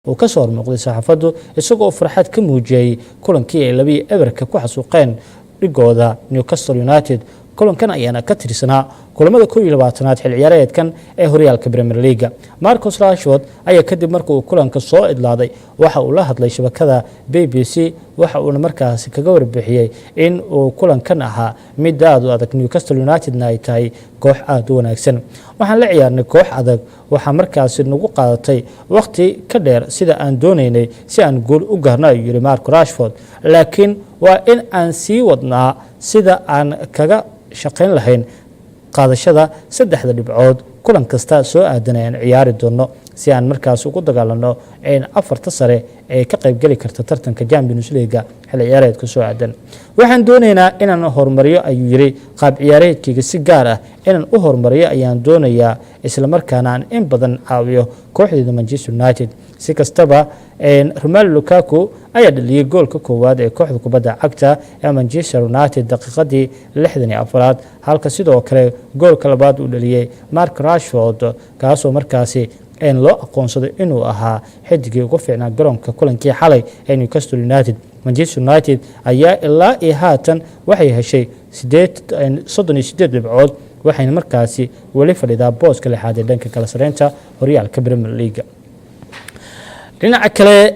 Uu ka soo hormuuqday saxaafaddu isagoo farxad ka muujiyey kulankii ay 2-0 ku xasuuqeen dhigooda Newcastle United. Kulankan ayaana ka tirsanaa kulamada 21aad xil ciyaareedkan ee horyaalka Premier League-ga. Marcus Rashford ayaa kadib marka uu kulanka soo idlaaday waxa uu la hadlay shabakada BBC, waxa uuna markaasi kaga warbixiyey in uu kulankan ahaa mid aad u adag, Newcastle Unitedna ay tahay koox aada u wanaagsan. "Waxaan la ciyaarnay koox adag. Waxaa markaasi nagu qaadatay waqti ka dheer sida aan doonaynay si aan guul u gaarno," ayuu yihi Marco Rashford, "laakiin waa in aan sii wadnaa sida aan kaga shaqayn lahayn qaadashada saddexda dhibcood kulan kasta soo aadan aan ciyaari doono, si aan markaas ugu dagaalano afarta sare ee ka qaybgeli karta tartanka Champions League-ga xilli ciyaareedka soo aadan. Waxaan doonaynaa inaan horumariyo," ayuu yiri, "qaab ciyaareedkayga. Si gaar ah inaan u horumariyo ayaan doonayaa, islamarkaana aan in badan caawiyo kooxdeeda Manchester United." Si kastaba, Romelu Lukaku ayaa dhaliyey goolka koowaad ee kooxda kubadda cagta ee Manchester United daqiiqadii 64aad, halka sidoo kale goolka labaad uu dhaliyey Mark Rashford, kaasoo markaasi loo aqoonsaday inuu ahaa xidigii ugu fiicnaa garoonka kulankii xalay ee Newcastle United. Manchester United ayaa ilaa iyo haatan waxay heshay 38 dhibcood, waxayna markaasi weli fadhidaa booska lixaad ee dhanka kala sareynta horyaalka Premier League. Dhinaca kale